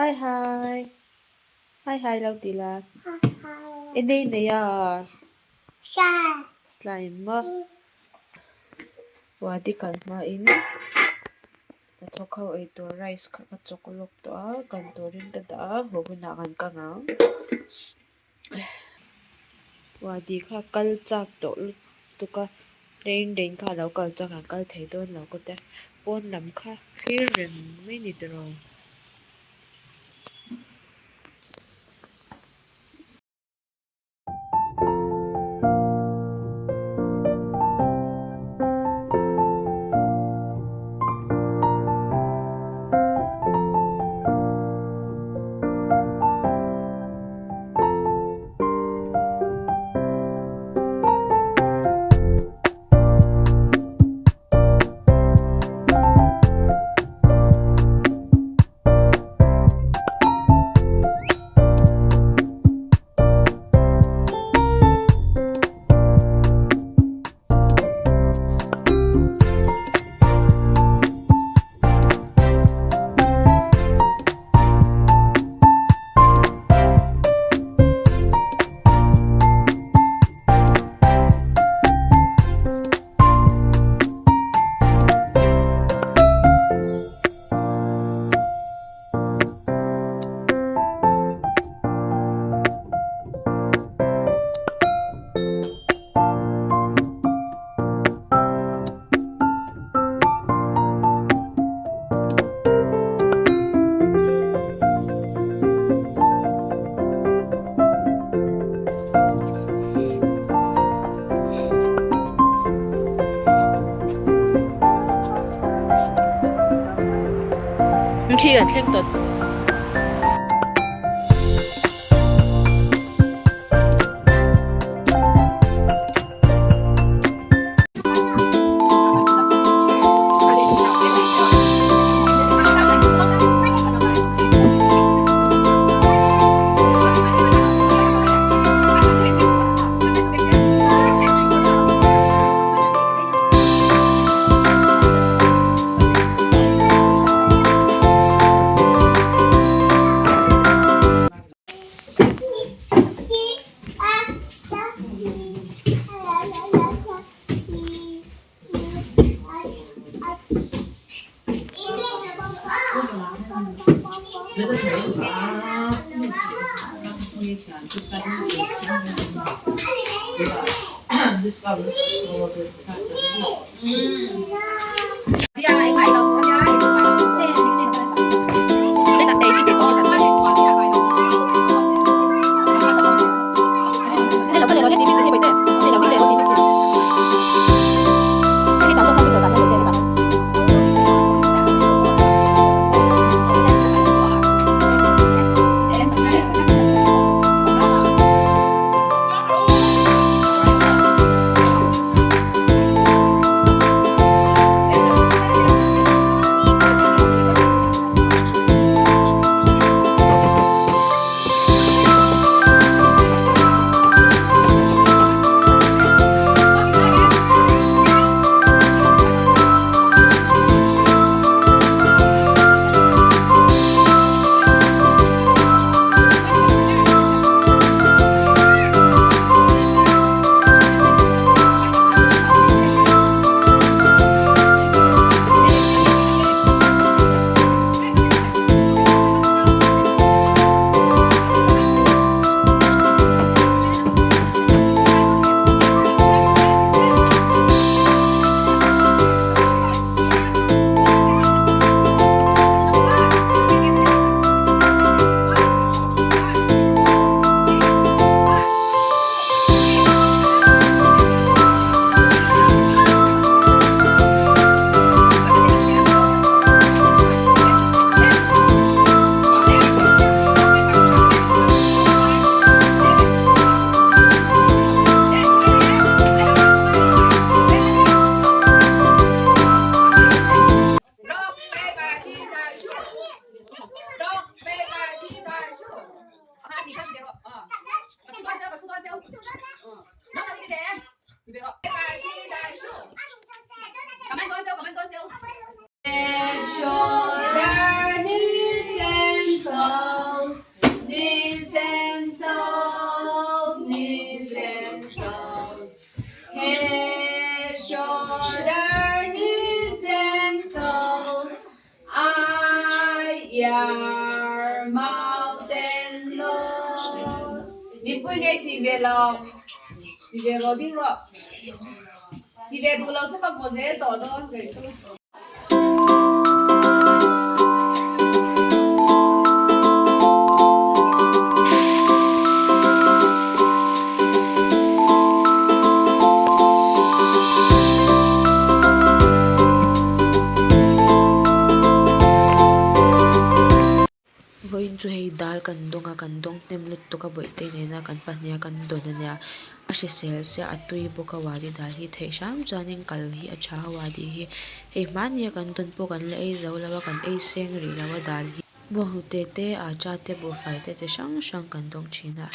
Hi hi. Hi hi lo ti la. I nei nei a. Slime maw. Wadi kal hmain hnathawk ho ei tur rice kha ka chawk lawk tawh a, kan turin ka dah a, haw hunah kan kang ang. Wadi kha kal chak tawh lutuk a, train reng kha a lo kal chuan kan kal thei dawn lo ka tia, pawn lam kha thlir reng mai ni tiraw. Khi kan thleng tawh. Mipui ngei ti ve lo. Ti ve rawh ding rawh. Ti ve duh lo chu ka vaw zel tawh dawn kei chu. Vawiin chu hei dal kan dawng a kan dawng hnem lutuk a bawihte nena kan pahniha kan dawn a nia a hrisel sia a tui bawk a wadi dal hi theih hram chuanin kal hi a tha a wadi hi hei hmani a kan dawn pawh kan la ei zo lo a kan ei seng rih lo a dal hi bawnghnute te acha te buhfai te chi hrang hrang kan dawng thin a.